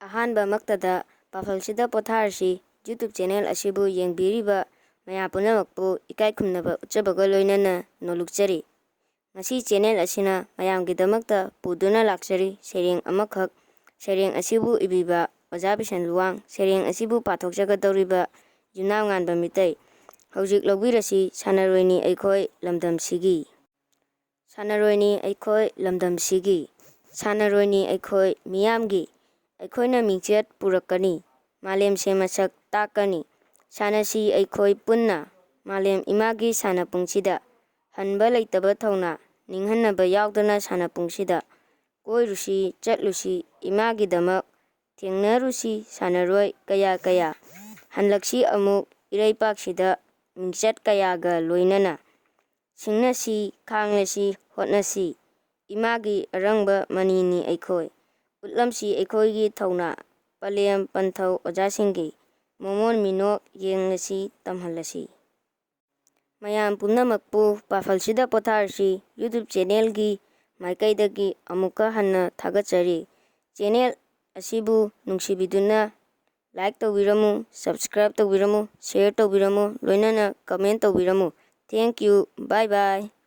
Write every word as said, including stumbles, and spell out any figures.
ꯑꯍꯥꯟꯕꯃꯛꯇꯗ ꯄꯥꯐꯜꯁꯤꯗ ꯄꯣꯊꯥꯔꯁꯤ YouTube channel ꯑꯁꯤꯕꯨ ꯌꯦꯡꯕꯤꯔꯤꯕ ꯃꯌꯥꯝ ꯄꯨꯝꯅꯃꯛꯄꯨ ꯏꯀꯥꯏ ꯈꯨꯝꯅꯕ ꯎꯠꯆꯕꯒ ꯂꯣꯏꯅꯅ ꯅꯣꯂꯨꯛꯆꯔꯤ꯫ ꯉꯁꯤ ꯆꯦꯅꯦꯜ ꯑꯁꯤꯅ ꯃꯌꯥꯝꯒꯤꯗꯃꯛꯇ ꯄꯨꯗꯨꯅ ꯂꯥꯛꯆꯔꯤ ꯁꯩꯔꯦꯡ ꯑꯃꯈꯛ꯫ ꯁꯩꯔꯦꯡ ꯑꯁꯤꯕꯨ ꯏꯕꯤꯕ ꯑꯣꯖꯥ ꯕꯤꯁꯟ ꯂꯨꯋꯥꯡ, ꯁꯩꯔꯦꯡ ꯑꯁꯤꯕꯨ ꯄꯥꯊꯣꯛꯆꯒꯗꯧꯔꯤꯕ ꯌꯨꯝꯅꯥꯝ ꯉꯥꯟꯕ ꯃꯤꯇꯩ꯫ ꯍꯧꯖꯤꯛ ꯂꯧꯕꯤꯔꯁꯤ ꯁꯥꯟꯅꯔꯣꯏꯅꯤ ꯑꯩꯈꯣꯏ ꯂꯝꯗꯝꯁꯤꯒꯤ꯫ ꯁꯥꯟꯅꯔꯣꯏꯅꯤ ꯑꯩꯈꯣꯏ ꯂꯝꯗꯝꯁꯤꯒꯤ꯫ ꯁꯥꯟꯅꯔꯣꯏꯅꯤ ꯑꯩꯈꯣꯏ ꯃꯤꯌꯥꯝꯒꯤ꯫ ꯑꯩꯈꯣꯏꯅ ꯃꯤꯡꯆꯠ ꯄꯨꯔꯛꯀꯅꯤ꯫ ꯃꯥꯂꯦꯝꯁꯦ ꯃꯁꯛ ꯇꯥꯛꯀꯅꯤ꯫ ꯁꯥꯟꯅꯁꯤ ꯑꯩꯈꯣꯏ ꯄꯨꯟꯅ꯫ ꯃꯥꯂꯦꯝ ꯏꯃꯥꯒꯤ ꯁꯥꯟꯅꯄꯨꯡꯁꯤꯗ ꯍꯟꯕ ꯂꯩꯇꯕ ꯊꯧꯅꯥ, ꯅꯤꯡꯍꯟꯅꯕ ꯌꯥꯎꯗꯅ ꯁꯥꯟꯅꯄꯨꯡꯁꯤꯗ ꯀꯣꯏꯔꯨꯁꯤ, ꯆꯠꯂꯨꯁꯤ ꯏꯃꯥꯒꯤꯗꯃꯛ, ꯊꯦꯡꯅꯔꯨꯁꯤ ꯁꯥꯟꯅꯔꯣꯏ ꯀꯌꯥ ꯀꯌꯥ꯫ ꯍꯟꯂꯛꯁꯤ ꯑꯃꯨꯛ ꯏꯔꯩꯄꯥꯛꯁꯤꯗ ꯃꯤꯡꯆꯠ ꯀꯌꯥꯒ ꯂꯣꯏꯅꯅ꯫ ꯁꯤꯡꯅꯁꯤ, ꯈꯥꯡꯂꯁꯤ, ꯍꯣꯠꯅꯁꯤ, ꯏꯃꯥꯒꯤ ꯑꯔꯪꯕ ꯃꯅꯤꯅꯤ ꯑꯩꯈꯣꯏ꯫ ꯎꯠꯂꯝꯁꯤ ꯑꯩꯈꯣꯏꯒꯤ ꯊꯧꯅꯥ, ꯄꯂꯦꯝ ꯄꯟꯊꯧ ꯑꯣꯖꯥꯁꯤꯡꯒꯤ ꯃꯃꯣꯟ ꯃꯤꯅꯣꯛ ꯌꯦꯡꯂꯁꯤ, ꯇꯝꯍꯜꯂꯁꯤ꯫ ꯃꯌꯥꯝ ꯄꯨꯝꯅꯃꯛꯄꯨ ꯄꯥꯐꯜꯁꯤꯗ ꯄꯣꯊꯥꯔꯁꯤ YouTube ꯆꯦꯅꯦꯜꯒꯤ ꯃꯥꯏꯀꯩꯗꯒꯤ ꯑꯃꯨꯛꯀ ꯍꯟꯅ ꯊꯥꯒꯠꯆꯔꯤ꯫ ꯆꯦꯅꯦꯜ ꯑꯁꯤꯕꯨ ꯅꯨꯡꯁꯤꯕꯤꯗꯨꯅ like ꯇꯧꯕꯤꯔꯝꯃꯨ, subscribe ꯇꯧꯕꯤꯔꯝꯃꯨ, share ꯇꯧꯕꯤꯔꯝꯃꯨ, ꯂꯣꯏꯅꯅ comment ꯇꯧꯕꯤꯔꯝꯃꯨ꯫ Thank you, bye bye꯫